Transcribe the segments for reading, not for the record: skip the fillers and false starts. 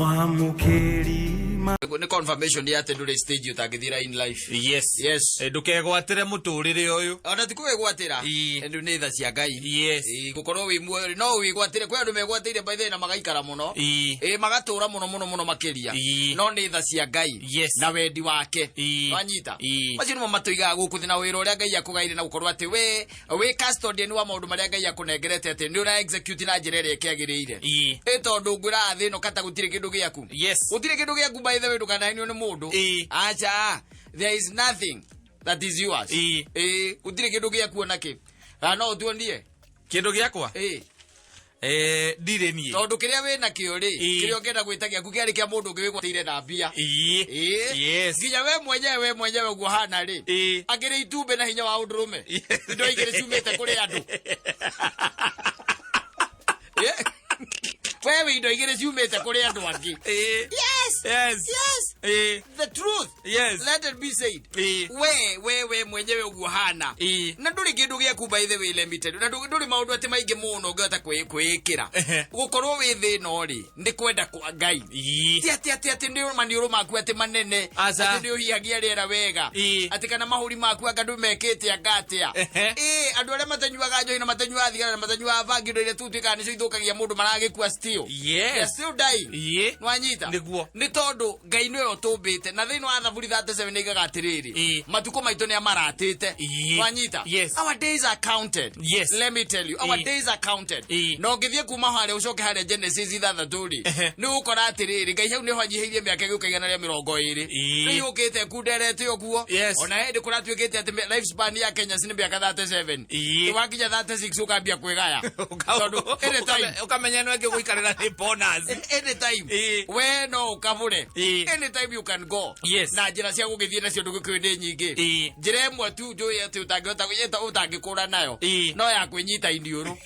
Mwamũkĩri ma Nĩ confirmation ya atĩ ndũrĩ stage ũtangĩthira in life. Yes. Yes. Ndũkegwatĩre mũtũrĩre ũyũ. Ona ti kwĩgwatĩra. Ndũ nĩ tha cia Ngai. Yes. Gũkorwo wĩ muoyo rĩ, no wĩgwatĩre. Kwĩ andũ megwatĩire by the way na magaikara mũno. Ĩĩ, magatũra mũno mũno mũno makĩria. No nĩ tha cia Ngai. Na wendi wake. Wanyita. Macio nĩmo matũigaga gũkũ thĩ na wĩra ũrĩa Ngai akũgaire na gũkorwo atĩ we wĩ custodian wa maũndũ marĩa Ngai akũnengerete atĩ nĩ ũra execute na njĩra ĩrĩa ĩkĩagĩrĩire. Ĩ tondũ ngwĩra thĩ ĩno kata gũtirĩ kĩndũ gĩaku. Gũtirĩ kĩndũ gĩaku, by the way, ndũkanahenio nĩ mũndũ. Acha, there is nothing that is yours. Ĩ, gũtirĩ kĩndũ gĩaku ona kĩ. Kana no ũtuonie? Kĩndũ gĩakwa? Ĩ. Ndirĩ niĩ. Tondũ kĩrĩa wĩ nakĩo rĩ, kĩrĩa ũngĩenda gwĩta gĩaku kĩarĩ kĩa mũndũ ũngĩ wĩgwatĩire na mbia. Ĩ. Nginya we mwenyewe ũguo hana rĩ, akĩrĩ itumbĩ na hinya wa ũndũrũme, indo igĩrĩ ciumĩte kũrĩ andũ. Ĩ. We wĩ indo igĩrĩ ciumĩte kũrĩ andũ angĩ. Yes. Yes. The truth, let it be said, we mwenyewe ũguo hana, na ndũrĩ kĩndũ gĩaku, by the way, let me tell you. Na ndũrĩ maũndũ atĩ maingĩ mũno ũngĩhota kwĩĩkĩra. Gũkorwo wĩ thĩ ĩno rĩ, nĩ kwenda kwa Ngai. Ti atĩ nĩ maniũrũ maku atĩ manene, Aca. atĩ nĩ ũhihagia rĩera wega, atĩ kana mahũri maku anga ndũ mekĩte anga atĩa. Ĩ, andũ arĩa matanyuaga njohi na matanyuaga thigara na matanyuaga bangi, indo iria tu tuĩkaga nĩcio ithũkagia mũndũ, maragĩkua still. They are still dying. Nwanyita? Nĩguo. Nĩ tondũ Ngai nĩwe ũtũmbĩte, na thĩinĩ wa Thaburi 37 nĩ igaga atĩrĩrĩ, matukũ maitũ nĩ amaratĩte. Nwanyita? Yes. Our days are counted. Let me tell you, our days are counted. Na ũngĩthiĩ kuma harĩa ũcoke harĩa Genesis 6 rĩ, nĩ ũgũkora atĩrĩrĩ, Ngai hau nĩho anyihĩirie mĩaka ĩgĩũka 120. Rĩu yũkĩte ĩkunderete ũguo. Ona hĩndĩ kũratuĩkĩte atĩ life span ya Kenya nĩ mĩaka 37. Wakinya 36 ũkambia kwĩgaya, tondũ anytime Ũkamenya no ĩngĩ gũikarĩra nĩ bonus. Anytime we no ũkabũre. Anytime you can go. Na njĩra cia gũgĩthiĩ nacio ndũgĩkũĩ nĩ nyingĩ. Njĩra ĩmwe tu njũĩ atĩ ũtangĩhota ũtangĩkũra nayo, no ya kwĩnyita iniũrũ.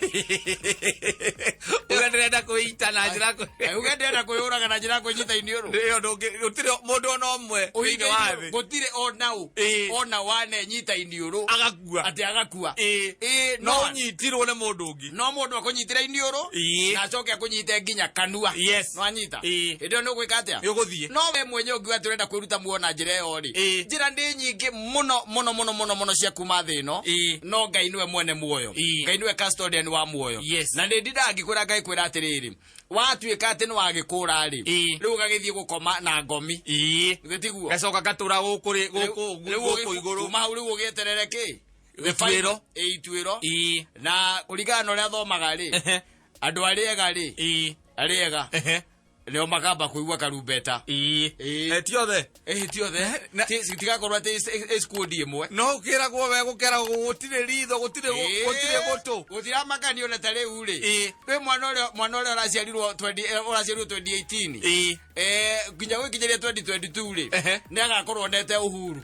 Uge ndĩrenda kwĩita na njĩra Uge ndĩrenda kwĩyũraga na njĩra ya kwĩnyita iniũrũ. Ĩyo gũtirĩ mũndũ ona ũmwe thĩinĩ wa thĩ. Gũtirĩ ona ũ ona wanenyita iniũrũ agakua. Atĩ agakua. Ĩ, no ũnyitirwo nĩ mũndũ ũngĩ. No mũndũ akũnyitĩra iniũrũ na acoke akũnyite nginya kanua. Nwanyita? Hĩndĩ ĩyo nĩ ũgwĩka atĩa? Nĩ ũgũthiĩ. No we mwenyewe ũngiuga atĩ ũrenda kwĩruta muoyo na njĩra ĩyo rĩ, njĩra nĩ nyingĩ mũno mũno mũno mũno mũno cia kuma thĩ ĩno. No Ngai nĩwe mwene muoyo. Ngai nĩwe custodian wa muoyo. Na nĩ ndindaga ngĩkwĩra, Ngai kwĩra atĩrĩrĩ, watuĩka atĩ nĩ wagĩkũra rĩ, rĩu ũgagĩthiĩ gũkoma na ngomi. Githĩ tiguo? Gacoka gatũra gũkũ rĩ- gũkũ Rĩu gũkũ igũrũ. Kuma hau rĩu ũgĩeterere kĩ? The Ituĩro. final- Ĩ, ituĩro. Na kũringana na ũrĩa thomaga rĩ, andũ arĩa ega rĩ, arĩa ega nĩo makamba kũigua karumbeta. Ti othe. Ĩ, ti othe. Tigakorwo atĩ ĩ squad ĩmwe. No ũkĩragwo we gũkeragwo gũtirĩ ritho, gũtirĩ gũtũ. Gũtiramakanio na ta rĩu rĩ, kwĩ mwana ũrĩa ũraciarirwo 20 ũraciarirwo 2018, nginya gwĩkinyĩria 2022 rĩ, nĩ agakorwo onete Uhuru.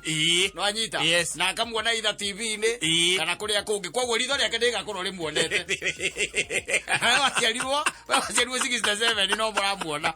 Nwanyita? Yes. Na akamuona itha TV-inĩ kana kũrĩa kũngĩ, koguo ritho rĩake rĩgakorwo rĩmuonete. We waciarirwo 67 no mũramuona.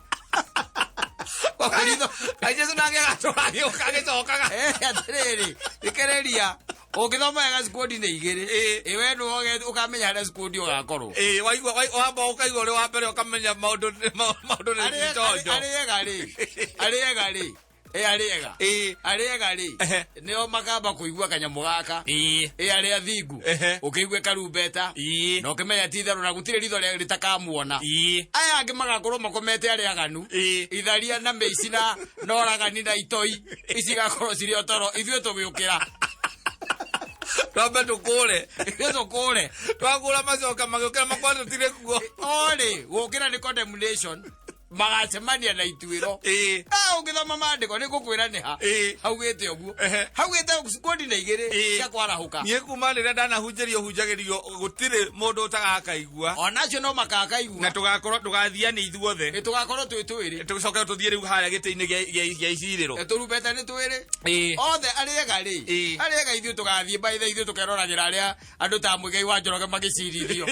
Koguo ritho Ai, Jesu nake agatũra agĩũka agĩcokaga. Atĩrĩrĩ, thikĩrĩria, ũngĩthoma wega, squad nĩ igĩrĩ. Ĩ, we nĩwe ũkamenya harĩa squad ũgakorwo. Ĩ, waigua wamba ũkaigua ũrĩ wa mbere, ũkamenya maũndũ nĩ njonjo. Arĩa ega rĩ, arĩa ega rĩ, ĩ, arĩa ega, arĩa ega rĩ, nĩo makamba kũigua kanyamũ gaka. Ĩ, arĩa athingu, ũkĩigue karumbeta na ũkĩmenya ti itherũ na gũtirĩ ritho rĩtakamuona. Aya angĩ magakorwo makomete, arĩa aganu, itharia na mĩici na noragani na itoi, ici igakorwo cirĩ o toro, ithuĩ tũgĩũkĩra. Twambe tũkũre. Ithuĩ tũkũre. Twakũra, macoka magĩũkĩra makwa tũtirĩ kuo. Orĩ gũkĩra nĩ condemnation, magacemania na ituĩro. Ah, ũngĩthoma maandĩko nĩ ngũkwĩra nĩ ha haugĩte ũguo. Haugĩte squad nĩ igĩrĩ cia kwarahũka. Niĩ kuma rĩrĩa ndanahunjĩrio, hunjagĩrio gũtirĩ mũndũ ũtagakaigua. Onacio no makakaigua. Na tũgakorwo tũgathiania ithuothe. Ĩ, tũgakorwo twĩ twĩrĩ. Tũcoke tũthiĩ rĩu harĩa gĩtĩ-inĩ gĩa icirĩro. Ĩ, tũrumbeta nĩ twĩrĩ. Othe arĩa ega rĩ, arĩa ega ithuĩ tũgathiĩ baitha, ithuĩ tũkeroragĩra arĩa andũ ta Mũigai wa Njoroge magĩcirithio.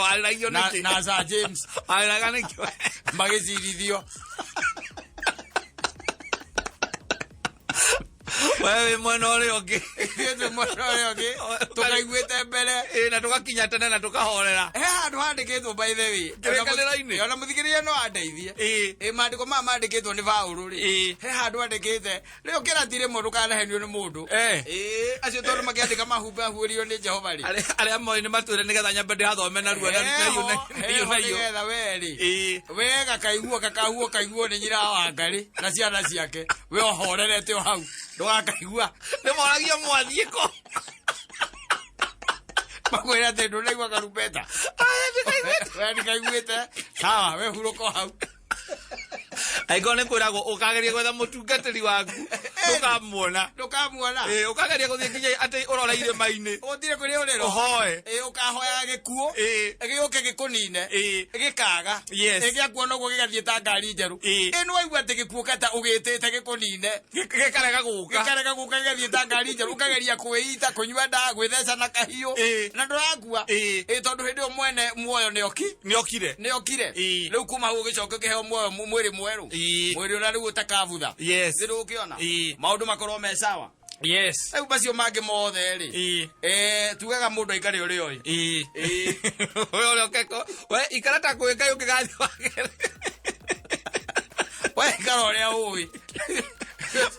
Warĩragio nĩkĩ? Na Sir James. Warĩraga nĩkĩ? Magĩcirithio. We wĩ mwena ũrĩa ũngĩ. Ithuĩ twĩ mwena ũrĩa ũngĩ tũkaiguĩte mbere. Ĩ, na tũgakinya tene na tũkahorera. He handũ handĩkĩtwo, by the way. Kĩrĩkanĩro-inĩ? Ona mũthikĩrĩria no andeithie. Ĩ. Ĩ, maandĩko maya mandĩkĩtwo nĩ Paũlũ rĩ, Ĩ. he handũ andĩkĩte rĩu kĩrati rĩmwe, ndũkanahenio nĩ mũndũ. Eh. Ĩ, acio tondũ makĩandĩka mahumbe ahuĩrio nĩ Jehova rĩ. Arĩa moĩ nĩ matwĩre nĩgetha nyambe ndĩhathome narua na Heho, na heho na iyo. nĩgetha we rĩ, Ĩ. we gakaiguo gakahuo kaiguo nĩ nyina wa Ngarĩ na ciana ciake, we ũhorerete o hau ndũgakaigua. Nĩ moragia mwathiĩ kũ? Makwĩra atĩ ndũnaigua karumbeta? We ndikaiguĩte, sawa, we hurũka o hau. Angĩkorwo nĩ kwĩragwo ũkageria gwetha mũtungatĩri waku ndũkamuona. Ndũkamuona. Ĩ, ũkageria gũthiĩ nginya atĩ ũrore irĩma-inĩ. Ũthire kũrĩa ũrĩro. Ũhoe. Ĩ, ũkahoyaga gĩkuũ Ĩ. gĩũke gĩkũnine. Ĩ. Gĩkaga. Yes. Ĩ, gĩakuona ũguo gĩgathiĩ ta ngari njerũ. Ĩ. Ĩ, nĩwaigua atĩ gĩkuũ kata ũgĩtĩte gĩkũnine Gĩkarega gũka. Gĩkarega gũka, gĩgathiĩ ta ngari njerũ, ũkageria kwĩita, kũnyua ndawa, gwĩtheca na kahiũ, Ĩ. na ndũrakua. Ĩ. Ĩ, tondũ hĩndĩ ĩyo mwene muoyo nĩoki Nĩokire. Nĩokire. Ĩ. Rĩu kuma hau ũgĩcoka ũkĩheo muoyo mwĩrĩ mwerũ, Ĩ. mwĩrĩ ũrĩa rĩu ũtakabutha. Yes. Thĩ ũkĩona Ĩ. maũndũ makorwo me sawa. Yes. Rĩu macio mangĩ mothe rĩ, Ĩ. tugaga mũndũ aikare ũrĩa oĩ. Ĩ. Ĩ. We ũrĩa ũkeko we ikara ta kwĩ Ngai ũngĩgathiĩ wagere. We ikara ũrĩa ũĩ.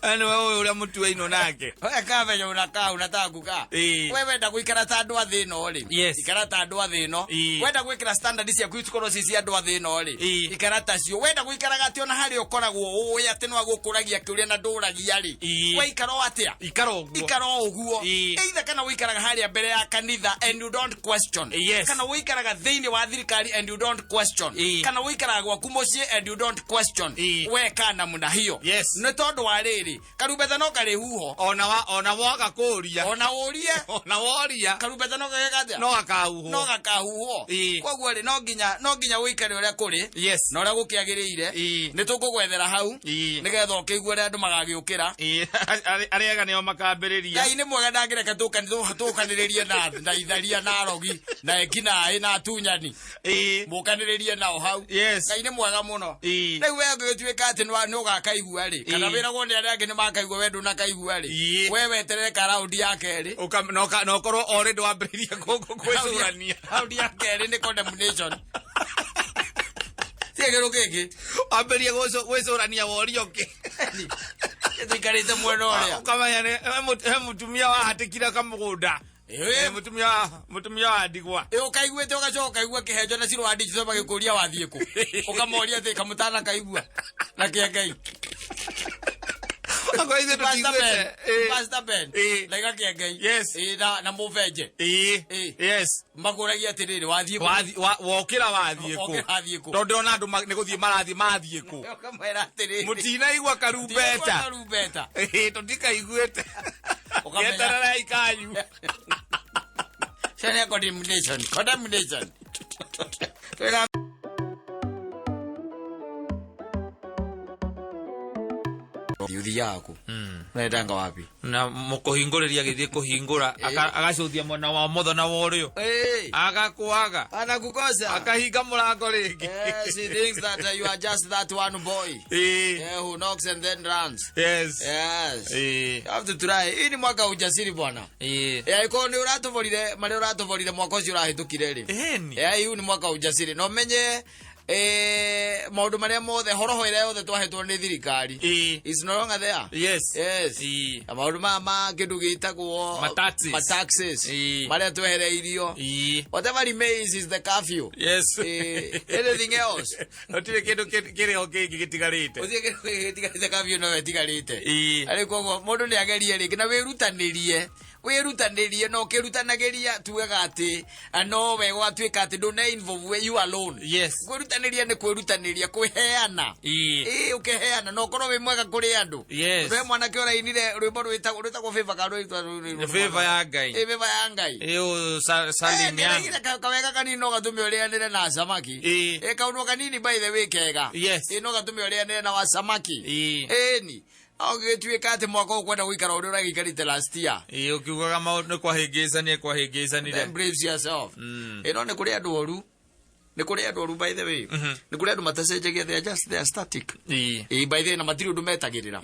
We nĩwe ũĩ ũrĩa mũtuainwo nake. We kamenya unakaa unataka kukaa. Ĩ. We wenda gũikara ta andũ a thĩ ĩno rĩ, Yes. ikara ta andũ a thĩ ĩno. Ĩ. Wenda gwĩkĩra standard ciaku cikorwo ci cia andũ a thĩ ĩno rĩ, Ĩ. ikara tacio. Wenda gũikaraga atĩ ona harĩa ũkoragwo ũĩ atĩ no agũkũragia kĩũria na ndũragia rĩ, Ĩ. we ikara o atĩa? Ikara ũguo. Ikara o ũguo. Ĩ. Either kana ũikaraga harĩa mbere ya kanitha and you don't question, Yes. kana ũikaraga thĩinĩ wa thirikari and you don't question, Ĩ. kana ũikaraga gwaku mũciĩ and you don't question, Ĩ. we kana muna hiyo. Yes. Nĩ tondũ wa rĩrĩ, karumbeta no karĩ huho. Ona wa ona waga kũria. Ona ũrie. Ona woria. Karumbeta no gageka atĩa? No gakahuhwo. No gakahuhwo. Ĩ. Koguo rĩ, no nginya ũikare ũrĩa kũrĩ Yes. na ũrĩa gũkĩagĩrĩire. Ĩ. Nĩ tũkũgwethera hau Ĩ. nĩgetha ũkĩigue ũrĩa andũ magagĩũkĩra. Ĩ, arĩa ega nĩo makambĩrĩria. Ngai nĩ mwega, ndangĩreka tũkanĩrĩrie na itharia na arogi na ekinaĩ na atunyani. Ĩ. Mũkanĩrĩrie nao hau. Yes. Ngai nĩ mwega mũno. Ĩ. Rĩu we ũngĩgĩtuĩka atĩ nĩ ũgakaigua rĩ, kana Ĩ. wĩragwo nĩ arĩa angĩ nĩ makaigua, we ndũnakaigua rĩ, Ĩ. we weterere ka raundi ya kerĩ. Na ũkorwo already wambĩrĩirie gwĩcũrania. Raundi ya kerĩ nĩ condemnation, tiagĩrwo kĩngĩ. Wambĩrĩrie gwĩcũrania worio kĩ. Tũikarĩte mwena ũrĩa. Ũkamenya nĩ he mũtumia wahatĩkire kamũgũnda. Ĩ. He mũtumia wa ndigwa. Ĩ, ũkaiguĩte ũgacoka ũkaigua kĩhenjo na cirũ wa digital magĩkũria wathiĩ kũ, ũkamoria atĩ kamũtana kaigua na kĩa Ngai. Akorwo ithuĩ Pastor Ben, tũtiguĩte. Ĩ. Pastor Ben, Ĩ. na igakĩa Ngai. Yes. Ĩ, na mũbenje. Ĩ. Ĩ. Yes. Makũragia atĩrĩrĩ, wathiĩ kũ? Wokĩra wathiĩ kũ? Wokĩra wathiĩ kũ? Tondũ ndĩrona andũ nĩ gũthiĩ marathiĩ, mathiĩ kũ? Ũkamwĩra atĩrĩrĩ, mũtinaigua karumbeta? Karumbeta. Ĩ, tũtikaiguĩte. Ũkamenya. Gĩetererai kanyu. Cio nĩ condemnation, condemnation. Twĩna ũthiaga kũ? Unaendanga wapi? Na mũkũhingũrĩria agĩthiĩ kũhingũra agacũthia mwena wa ũmotho na wa ũrĩo, agakwaga. Anakukosa. Akahinga mũrango rĩngĩ. Yes, he thinks that you are just that one boy, Ĩ. yeah, who knocks and then runs. Yes. Yes. Ĩ. You have to try. Hii ni mwaka wa ujasiri, bwana. Ĩ. Eh, angĩkorwo nĩ ũratoborire marĩa ũratoborire mwaka ũcio ũrahĩtũkire rĩ, Ĩni. eh, iu nĩ mwaka wa ujasiri na ũmenye maũndũ marĩa mothe, horoho ĩrĩa yothe twahetwo nĩ thirikari Ĩ. is no longer there. Yes. Yes. Ĩ. Na maũndũ maya ma kĩndũ gĩtagwo Mataxes. mataxes Ĩ. marĩa twehereirio, Ĩ. whatever remains is the curfew. Yes. Anything else? Gũtirĩ kĩndũ kĩrĩ ho kĩngĩ gĩtigarĩte. Gũtirĩ kĩndũ gĩtigarĩte, curfew no ĩtigarĩte. Ĩ. Arĩ koguo mũndũ nĩ agerie rĩngĩ na wĩrutanĩrie, wĩrutanĩrie na ũkĩrutanagĩria tugaga atĩ no wega ũgatuĩka atĩ ndũne involve you alone. Yes. Kwĩrutanĩria nĩ kwĩrutanĩria, kwĩheana. Ĩ. Ĩ, ũkĩheana na ũkorwo wĩ mwega kũrĩ andũ. Yes. He mwanake ũrainire rwĩmbo rwĩtagwo favor ka rwĩtagwo Favor ya Ngai. Ĩ, favor ya Ngai. Ĩyo Salim yangu. Nĩaraigire kawega kanini no gatũme ũrĩanĩre na samaki. Ĩ. Ĩ, kaũndũ kanini, by the way, kega. Yes. Ĩ, no gatũme ũrĩanĩre na wa samaki. Ĩ. Ĩni ũgĩtuĩka atĩ mwaka ũkwenda gũikara ũrĩa ũragĩikarĩte last year. Ĩ, ũkiugaga maũndũ nĩ kwahĩngĩcania kwahĩngĩcanire. Then brace yourself. Ĩno nĩ kũrĩ andũ oru. Nĩ kũrĩ andũ oru, by the way. Nĩ kũrĩ andũ matacenjagia, they are just, they are static. Ĩĩ, by the way, na matirĩ ũndũ metagĩrĩra.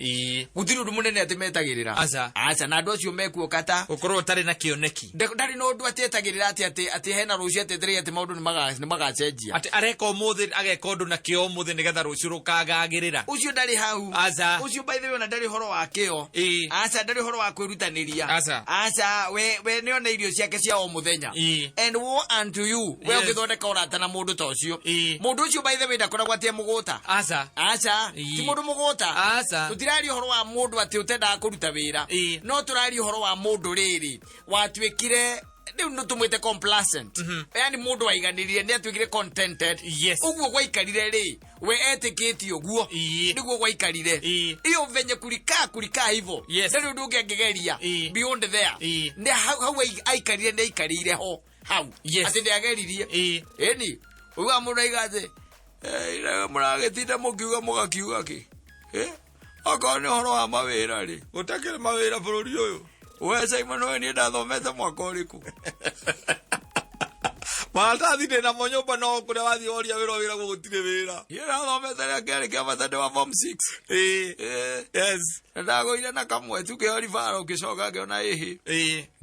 Gũtirĩ ũndũ mũnene atĩ metagĩrĩra. Aca. Aca, na andũ acio mekuo kata Gũkorwo ũtarĩ na kĩoneki. Ndarĩ na ũndũ atĩ etagĩrĩra atĩ hena rũciũ, atĩ etereire atĩ maũndũ nĩ magacenjia. Atĩ areka ũmũthĩ, ageka ũndũ na kĩo ũmũthĩ nĩgetha rũciũ rũkagagĩrĩra. Ũcio ndarĩ hau. Aca. Ũcio, by the way, ona ndarĩ ũhoro wa kĩo. Aca, ndarĩ ũhoro wa kwĩrutanĩria. Aca. Aca, we nĩ ona irio ciake cia o mũthenya. And woe unto you we ũngĩthondeka ũrata na mũndũ ta ũcio. Mũndũ ũcio, by the way, ndakoragwo atĩ e mũgũta. Aca. Aca. Ti mũndũ mũgũta. Aca. Tũtiraria ũhoro wa mũndũ atĩ ũtendaga kũruta wĩra. No tũraria ũhoro wa mũndũ rĩrĩ watuĩkire, rĩu nĩ tũmwĩte complacent, yani mũndũ waiganĩrire, nĩ atuĩkire contented. Ũguo gwaikarire rĩ, we etĩkĩtie ũguo. Nĩguo gwaikarire. Iyo venye kurikaa kurikaa hivo. Ndarĩ ũndũ ũngĩ angĩgeria beyond there. Nĩ hau hau aikarire, nĩ aikarĩire ho hau. Atĩ ndĩageririe. Ĩni uga mũndũ aiga atĩ, "Eh, mũragĩtinda mũkiuga mũgakiuga kĩ? Eh, okorwo nĩ ũhoro wa mawĩra rĩ, Gũtakĩrĩ mawĩra bũrũri ũyũ." We Simon, we niĩ ndathomete mwaka ũrĩkũ? Maratathi ndĩ namo nyũmba, no kũrĩa wathiĩ woria wĩra, wĩra gũtirĩ wĩra. Niĩ ndathomete rĩa kerĩ kĩa bata, ndĩ wa form 6. Eh, yes. Na ndagũire na kamwe tu kĩo ribara, ũkĩcoka ngĩona ĩhĩ.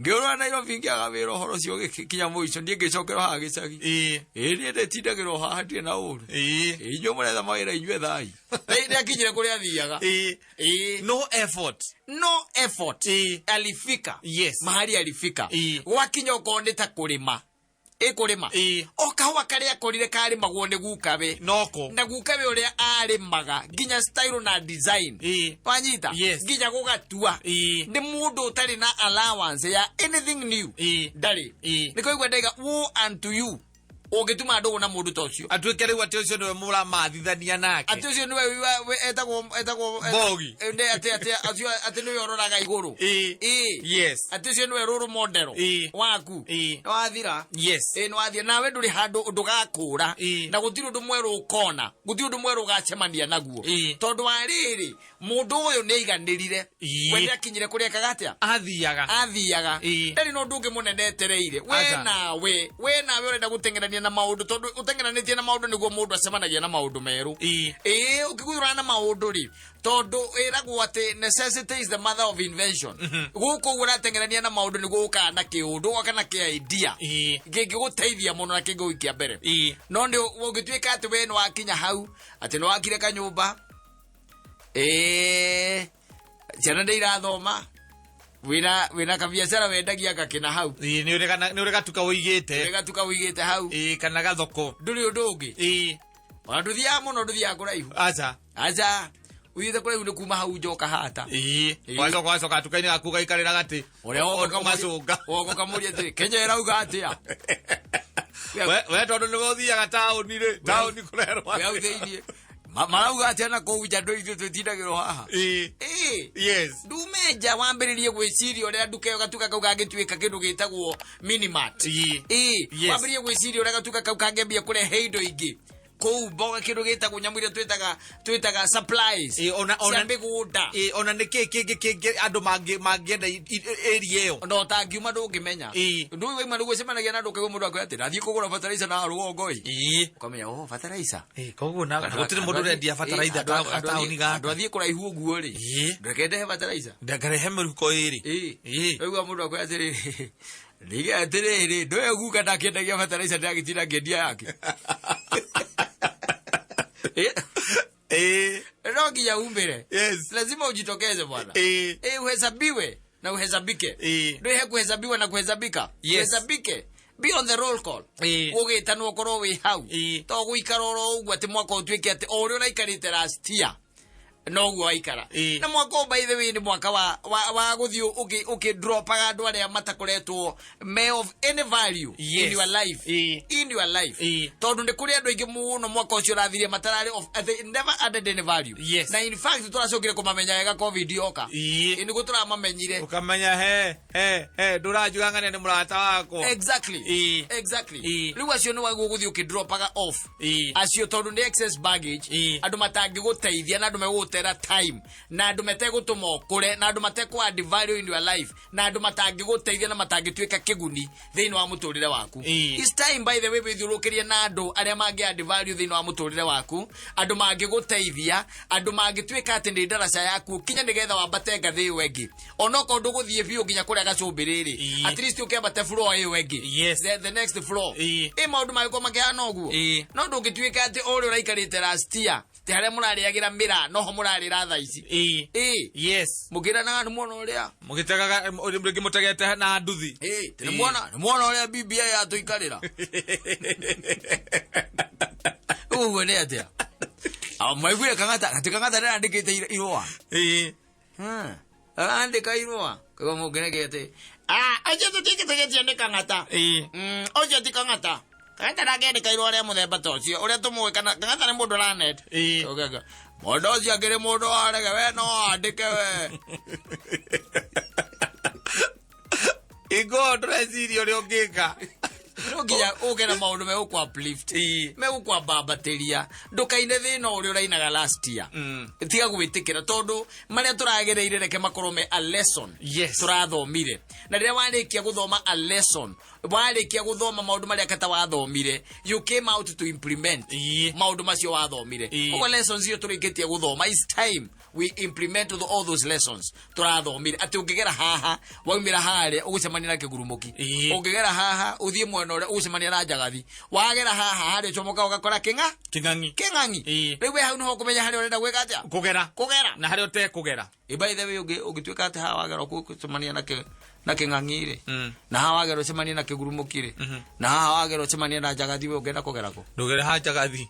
Ngĩũrũra Nairobi, ngĩaga wĩra, ũhoro ũcio ũgĩkinya mũico, niĩ ngĩcokerwo haha gĩcagi. Ĩĩ, niĩ ndĩtindagĩrwo haha, ndirĩ na ũru. Ĩĩ, inyuĩ mũretha mawĩra, inyuĩ thai nĩ akinyire kũrĩa athiaga. No effort. No effort. Alifika mahali alifika. Gwakinya okorwo nĩ ta kũrĩma, ĩkũrĩma o kahũa karĩa akorire karĩmagwo nĩ gukawe. Noko. Na gukawe ũrĩa arĩmaga, nginya style na design. Wanyita? Yes. Nginya gũgatua. Nĩ mũndũ ũtarĩ na allowance ya anything new. Ndarĩ. Nĩ koigua ndaiga, woe unto you ũngĩtuma ndũgũ na mũndũ ta ũcio. Atuĩke rĩu atĩ ũcio nĩwe mũramathithania nake. Atĩ ũcio nĩwe etagwo Mbogi. Nĩ atĩ acio atĩ nĩwe ũroraga igũrũ. Atĩ ũcio nĩwe role model waku. Nĩ wathira. Ĩĩ, nĩ wathira nawe, ndũrĩ handũ ndũgakũra. Na gũtirĩ ũndũ mwerũ ũkona, gũtirĩ ũndũ mwerũ ũgacemania naguo. Tondũ wa rĩrĩ, mũndũ ũyũ nĩ aiganĩrire. We nĩ akinyire kũrĩa ekaga atĩa? Athiaga. Athiaga. Ndarĩ na ũndũ ũngĩ mũnene etereire. We Aca. nawe, we nawe ũrenda gũteng'erania na maũndũ, tondũ ũteng'eranĩtie na maũndũ nĩguo mũndũ acemanagia na maũndũ merũ. Ĩĩ, ũkĩguthũrana na maũndũ rĩ, tondũ ĩragwo atĩ necessity is the mother of invention. Gũkũ ũguo ũrateng'erania na maũndũ nĩguo ũkaga na kĩũndũ, ũgoka na kĩ idea kĩngĩgũteithia mũno na kĩngĩgũikia mbere. No nĩ ũngĩtuĩka atĩ we nĩ wakinya hau atĩ nĩ wakire kanyũmba, ĩĩ, ciana nĩ irathoma, wĩna kabiacara wendagia gakĩna hau. Nĩ ũrĩ gatuka ũigĩte. Wĩ gatuka ũigĩte hau. Kana gathoko. Ndũrĩ ũndũ ũngĩ. Ona ndũthiaga mũno, ndũthiaga kũraihu. Aca. Aca, ũthiĩte kũraihu nĩ kuma hau njoka hata. Wacoka wacoka gatuka-inĩ gaku ũgaikarĩra gatĩ. Ũrĩa woka ũgacũnga. Woka ũkamũria atĩrĩ, Kenya ĩrauga atĩa? We tondũ nĩwe ũthiaga taũni rĩ, taũni kũrerwo Wĩ hau thĩiniĩ. Marauga atĩa na kũu nja? Andũ ithuĩ twĩtindagĩrwo haha. Ĩĩ. Ndume nja, wambĩrĩrie gwĩciria ũrĩa nduka ĩyo, gatuka kau gangĩtuĩka kĩndũ gĩtagwo minimart. Ĩĩ. Wambĩrĩrie gwĩciria ũrĩa gatuka kau kangĩambia kũrehe indo ingĩ kũu, mboga, kĩndũ gĩtagwo nyamũ iria twĩtaga supplies cia mĩgũnda. Ĩĩ, ona nĩ kĩ kĩngĩ andũ mangĩenda area ĩyo. Na ũtangiuma ndũngĩmenya. Ũndũ ũyũ waima nĩguo ũcemanagia na andũ, ũkaigua mũndũ akwĩra atĩ ndathiĩ kũgũra fertilizer na rũgongo ĩ. Ũkamenya, oh, fertilizer. Koguo na gũtirĩ mũndũ ũrendia bataraitha gataũni andũ gaka. Athiĩ kũraihu ũguo rĩ, ndũreke ndehe fertilizer. Ngarehe mĩhuko ĩrĩ. Ũigua mũndũ akwĩra atĩrĩrĩ, ndige atĩrĩrĩ, ndũyũ guka ndakĩendagia fertilizer, ndagĩtinda ngĩendia yake. No nginya umĩre. Lazima ujitokeze, bwana. Uhesabiwe na uhesabike. Ndũhe kuhesabiwa na kuhesabika. Uhesabike, be on the roll call. Ũgĩtanwo ũkorwo wĩ hau. To gũikara oro ũguo atĩ mwaka ũtuĩke atĩ o ũrĩa ũraikarĩte last year noguo waikara. Na mwaka ũyũ, by the way, nĩ mwaka wa gũthiĩ ũkĩ dropaga andũ arĩa matakoretwo me of any value in your life. In your life. Tondũ nĩ kũrĩ andũ aingĩ mũno mwaka ũcio ũrathirie matararĩ of, they never added any value. Na in fact tũracokire kũmamenya wega COVID yoka. Ĩ, nĩguo tũramamenyire. Ũkamenya he ndũranjuga ng'ania nĩ mũrata wakwa. Exactly. Rĩu acio nĩ wagwo gũthiĩ ũkĩdropaga off. Acio tondũ nĩ excess baggage. Andũ matangĩgũteithia na andũ megũgũte metegũgũtera time, na andũ metegũtũma ũkũre, na andũ matekũ add value in your life, na andũ matangĩgũteithia na matangĩtuĩka kĩguni thĩinĩ wa mũtũrĩre waku. It's time, by the way, wĩthiũrũrũkĩrie na andũ arĩa mangĩ add value thĩinĩ wa mũtũrĩre waku, andũ mangĩgũteithia, andũ mangĩtuĩka atĩ nĩ ndaraca yaku kinya nĩgetha wambate ngathĩ ĩyo ĩngĩ, onokorwo ndũgũthiĩ biũ nginya kũrĩa gacũmbĩrĩ rĩ, at least ũkĩambate floor ĩyo ĩngĩ. The next floor. Ĩ maũndũ mangĩkorwo makĩhana ũguo, no ndũngĩtuĩka atĩ o ũrĩa ũraikarĩte last year, ti harĩa mũrarĩagĩra mĩra noho mũrarĩra thaa ici. Ĩ. Mũkĩranaga nĩ mwona ũrĩa Mũgĩtegaga rĩngĩ mũtegete na nduthi. Ĩ, nĩ mwona, nĩ mwona ũrĩa BBI yatũikarĩra ũguo nĩ atĩa? Ah, mwaiguire Kang'ata atĩ Kang'ata nĩarandĩkĩte irũa. Arandĩka irũa kaigua mũngĩreke atĩ, "Ah, ũcio tũtingĩtegetia nĩ Kang'ata. Ũcio ti Kang'ata. Kang'ata ndangĩandĩka irũa rĩa mũthemba ta ũcio ũrĩa tũmũĩ. Kana Kang'ata nĩ mũndũ ũranet. Ũgeka, mũndũ ũcio akĩrĩ mũndũ warege we no andĩke we." Ingo ndũreciria ũrĩa ũngĩka. No nginya ũke na maũndũ megũkũ uplift, megũkwambambatĩria. Ndũkaine thĩna ũrĩa ũrainaga last year. Tiga gwĩtĩkĩra, tondũ marĩa tũragereire reke makorwo me a lesson tũrathomire. Na rĩrĩa warĩkia gũthoma a lesson, warĩkia gũthoma maũndũ marĩa kata wathomire, you came out to implement maũndũ macio wathomire. Ũguo lessons icio tũrĩkĩtie gũthoma, it's time we implement all those lessons tũrathomire, atĩ ũngĩgera haha waumĩra harĩa ũgũcemania na kĩgurumũki, ũngĩgera haha ũthiĩ mwena ũrĩa ũgũcemania na njagathi, wagera haha harĩa ũcomoka ũgakora kĩng'a Kĩng'ang'i. Kĩng'ang'i. Rĩu we hau nĩho ũkũmenya harĩa ũrenda gwĩka atĩa. Kũgera. Kũgera. Na harĩa ũtekũgera. Ĩ, by the way, ũngĩtuĩka atĩ haha wagera ũgũcemania na kĩng'ang'i rĩ, na haha wagera ũcemanie na kĩgurumũki rĩ, na haha wagera ũcemanie na njagathi, we ũngĩenda kũgera kũ? Ndũgere ha njagathi.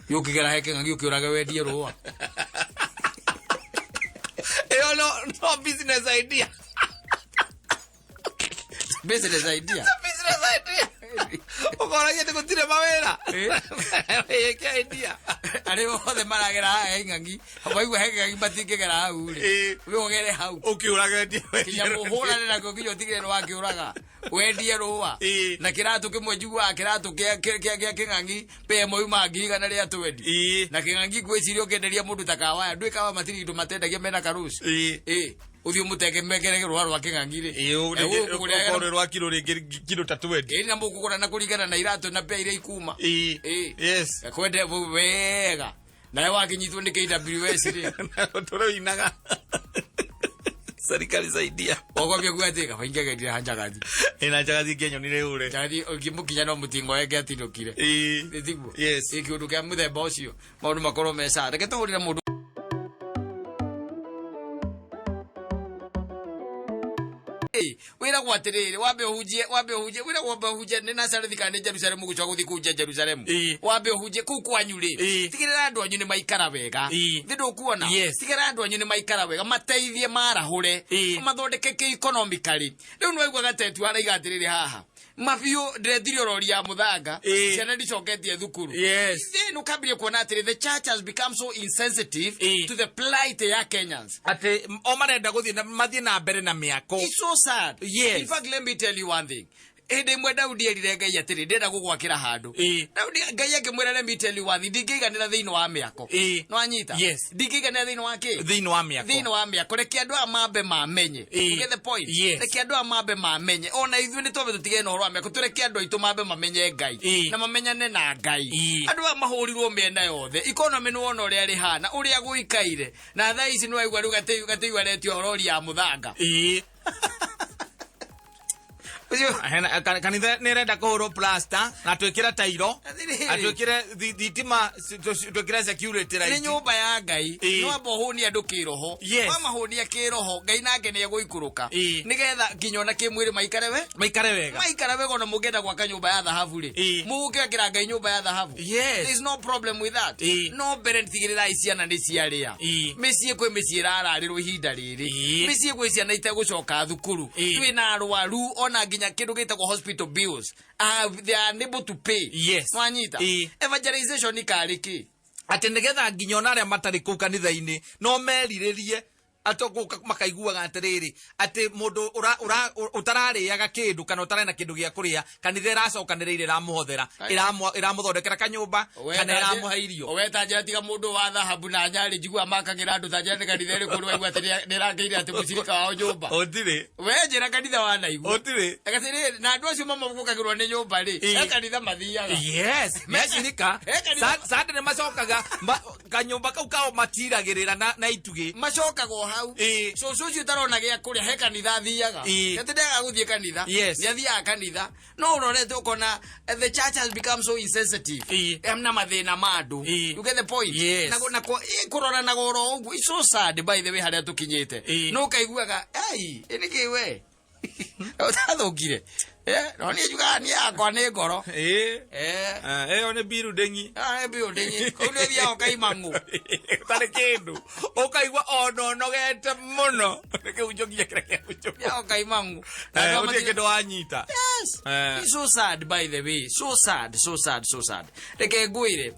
Ũkĩgera he kĩng'ang'i ũkĩũrage wendie rũa. Ĩyo no business idea. Business idea. Business idea. Ũkoragia atĩ gũtirĩ mawĩra. Ĩke idea. Arĩa othe maragera haha he ng'ang'i, waigua he ng'ang'i matingĩgera hau rĩ, we ũgere hau. Ũkĩũrage wendie. Kinya mũhũrane nakĩo nginya ũtigĩre nĩ wakĩũraga wendie rũa. Na kĩratũ kĩmwe njiguaga kĩratũ kĩa kĩng'ang'i pe ĩmwe yuma 120,000. Na kĩng'ang'i ngwĩciria ũkĩenderia mũndũ ta kawaya, ndũĩ kawa matirĩ indo matendagia mena karũci. Ĩ ũthiĩ ũmũtenge mekere rũa rwa kĩng'ang'i rĩ. Ũkorwo rwĩ rwa kiro rĩngĩ kiro ta 20. Ĩ, na mũkũgũra na kũringana na iratũ na mbia iria ikuma. Kwende wega nawe wakinyitwo nĩ KWS rĩ. Tũrĩinaga serikali saidia. Wakwambia kuga atĩ kaba ingĩagerire ha njagathi. Ĩna njagathi ngĩanyonire ũre. Njagathi ũngĩmũkinya no mũtingo weke atinũkire. Ĩ tiguo? Yes. Ĩ, kĩũndũ kĩa mũthemba ũcio maũndũ makorwo me sawa. Reke tũhũrĩre mũndũ. Ĩ, wĩragwo atĩrĩrĩ, wambe ũhunjie, wambe ũhunjie, wĩragwo wambe ũhunjie nĩ Nazarethi kana nĩ Jerusalemu, gũcoka gũthiĩ kũhunjia Jerusalemu. Wambe ũhunjie kũu kwanyu rĩ. Tigĩrĩra andũ anyu nĩ maikara wega. Thĩ ndũkuona? Yes. Tigĩrĩra andũ anyu nĩ maikara wega, mateithie marahũre, mathondeke kĩ economically. Rĩu nĩ waigua gatetu araiga atĩrĩrĩ, haha mabiũ ndĩretirie rori ya mũthanga, ciana ndicoketie thukuru. Then ũkambĩrĩria kuona atĩrĩ, the church has become so insensitive to the plight ya Kenyans. Atĩ o marenda gũthiĩ mathiĩ na mbere na mĩako. It's so sad. In fact, let me tell you one thing. Hĩndĩ ĩmwe Daudi erire Ngai atĩrĩ, ndĩrenda gũgwakĩra handũ. Daudi, Ngai akĩmwĩra, let me tell you one thing, ndingĩiganĩra thĩinĩ wa mĩako. No anyita? Yes. Ndingĩiganĩra thĩinĩ wa kĩ? Thĩinĩ wa mĩako. Thĩinĩ wa mĩako. Reke andũ aya mambe mamenye. You get the point? Yes. Reke andũ aya mambe mamenye. Ona ithuĩ nĩ twambe tũtigane na ũhoro wa mĩako, tũreke andũ aitũ mambe mamenye Ngai na mamenyane na Ngai. Andũ aya mahũrirwo mĩena yothe. Economy nĩ wona ũrĩa rĩhana, ũrĩa gũikaire. Na thaa ici nĩ waigua rĩu gatĩu aretio rori ya mũthanga. Hena kanitha nĩ ĩrenda kũhũrwo plaster na twĩkĩre tairo. Atĩrĩrĩ. Na twĩkĩre thitima, twĩkĩre security nĩ light. Nyũmba ya Ngai. Nĩ wamba ũhũnie andũ kĩroho. Wamahũnia kĩroho, Ngai nake nĩ egũikũrũka, nĩgetha nginya ona kĩmwĩrĩ maikare we maikare wega. Maikare wega. Ona mũngĩenda gwaka nyũmba ya thahabu rĩ, mũgũkĩakĩra Ngai nyũmba ya thahabu. Yes. There is no problem with that. No mbere tigĩrĩrai ciana nĩ ciarĩa. Mĩciĩ, kwĩ mĩciĩ ĩrararĩrwo ihinda rĩrĩ. Mĩciĩ gwĩ ciana itegũcoka thukuru. Twĩna arwaru, ona nginya kĩndũ gĩtagwo hospital bills, they are unable to pay. Nwanyita? Evangelization ikarĩ kĩ? Atĩ nĩgetha nginya ona arĩa matarĩ kũu kanitha-inĩ no merirĩrie. Atogũka makaiguaga atĩrĩrĩ, atĩ mũndũ ũtararĩaga kĩndũ kana ũtarĩ na kĩndũ gĩa kũrĩa, kanitha ĩracokanĩrĩire, ĩramũhothera, ĩramũthondekera kanyũmba kana ĩramũhe irio. We ta njĩra, tiga mũndũ wa thahabu na nyarĩ njiguaga makagĩra andũ, ta njĩra nĩ kanitha ĩrĩkũ waigua atĩ nĩ ĩrakĩire atĩ mũcirika wao nyũmba? Ũtirĩ. We njĩra kanitha wanaigua. Ũtirĩ. Agatĩrĩrĩ, na andũ acio mamamũkagĩrwo nĩ nyũmba rĩ, he kanitha mathiaga? Yes, mecirika. He kanitha. Sande nĩ macokaga kanyũmba kau kao matiragĩrĩra na itugĩ. Macokaga o hau. Cũcũ ũcio ũtarona gĩa kũrĩa, he kanitha athiaga? Atĩ ndegaga gũthiĩ kanitha? Yes. Nĩ athiaga kanitha, no ũrorete ũkona the church has become so insensitive na mathĩna ma andũ. You get the point? Yes. Na kũrora na goro ũguo, it's so sad, by the way, harĩa tũkinyĩte. No ũkaiguaga, ei, ĩ nĩkĩ we ũtathũkire? No niĩ njugaga niĩ yakwa nĩ ngoro. Ah, ĩyo nĩ building. Ah, building kũu nĩ ũthiaga ũkaima ng'ũ. Ũtarĩ kĩndũ, ũkaigua ona ũnogete mũno nĩkĩhunjũkia kĩrĩa kĩahunjũka. Ũthiaga ũkaima ng'ũ. Na andũ gũtirĩ kĩndũ wanyita. Yes. It's so sad, by the way. So sad, so sad, so sad. Reke ngwĩre,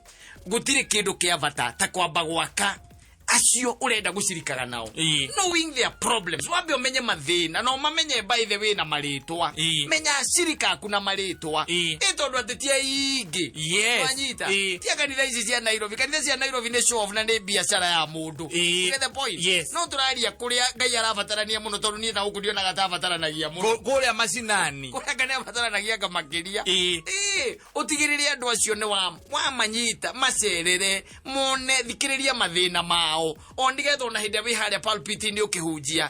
gũtirĩ kĩndũ kĩa bata ta kwamba gwaka acio ũrenda gũcirikaga nao. Knowing their problems. Wambe ũmenye mathĩna na ũmamenye, by the way, na marĩtwa. Menya acirika aku na marĩtwa. Ĩ tondũ atĩ ti aingĩ. Wanyita? Tia kanitha ici cia Nairobi. Kanitha cia Nairobi nĩ show off na nĩ biacara ya mũndũ. You get the point? Yes. No tũraria kũrĩa Ngai arabatarania mũno, tondũ niĩ na gũkũ ndionaga ta abataranagia mũno. Kũrĩa macinani. Kũrĩa Ngai nĩ abataranagia nga makĩria. Ĩĩ, ũtigĩrĩre andũ acio nĩ wamanyita, macerere, mone, thikĩrĩria mathĩna mao, o nĩgetha ona hĩndĩ ĩrĩa wĩ harĩa pulpit-inĩ ũkĩhunjia,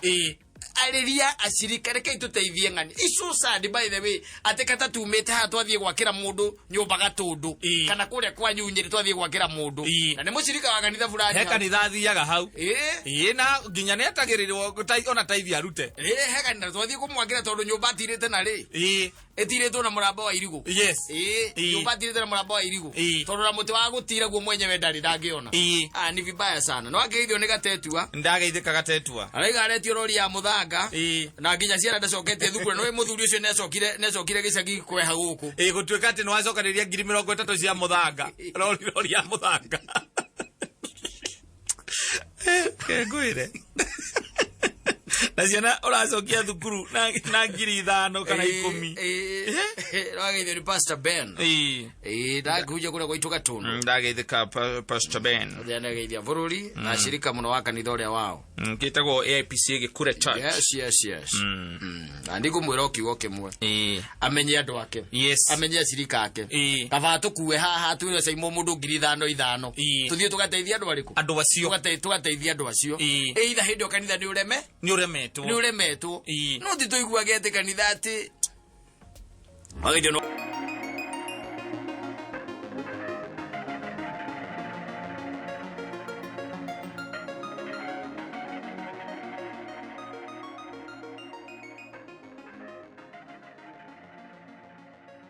arĩria acirika, rekei tũteithie ng'ani. It's so sad, by the way, atĩ kata tumĩte haha twathiĩ gwakĩra mũndũ nyũmba Gatũndũ kana kũrĩa kwa Nyunyĩrĩ, twathiĩ gwakĩra mũndũ na nĩ mũcirika wa kanitha fulani he hau. Kanitha athiaga hau. Ĩĩ, na nginya nĩ etagĩrĩrwo ona taithi arute. Ĩĩ, he kanitha twathiĩ kũmwakĩra tondũ nyũmba atirĩte na rĩ ĩtirĩtwo na mũramba wa irigũ. Ĩĩ, nyũmba atirĩte na mũramba wa irigũ tondũ na mũtĩ wa gũtira guo mwenyewe ndarĩ, ndangĩona. Ah, ni vibaya sana. No akĩgeithio nĩ Gatetua. Ndageithĩka Gatetua. Araiga aretio rori ya mũthanga na nginya ciana ndacoketie thukuru. No mũthuri ũcio nĩacokire, nĩacokire gĩcagi kweha gũkũ. Ĩĩ, gũtuĩka atĩ nĩ wacokanĩria 30,000 cia mũthanga, rori ya mũthanga. Ke ngwĩre, na ciana ũracokia thukuru na 5,000 kana 10. Wageithio nĩ Pastor Ben. Ĩĩ, ndangĩhunjia kũrĩa gwaitũ Gatũndũ. Ndageithĩka Pastor Ben. Nĩageithia bũrũri na acirika mũno wa kanitha ũrĩa wao. Gĩtagwo AIPC Gĩkure Church. Yes. Na ndigũmwĩra o kiugo kĩmwe, amenye andũ ake, amenye acirika ake. Kaba tũkue haha twĩre caimwo mũndũ 5,000 ithano, tũthiĩ tũgateithia andũ arĩkũ? Andũ acio. Tũgateithia andũ acio. Ĩitha hĩndĩ ĩyo kanitha nĩ ũreme nĩ ũremetwo. Nĩ ũremetwo. No ti tũiguage atĩ kanitha atĩ Wagĩthio no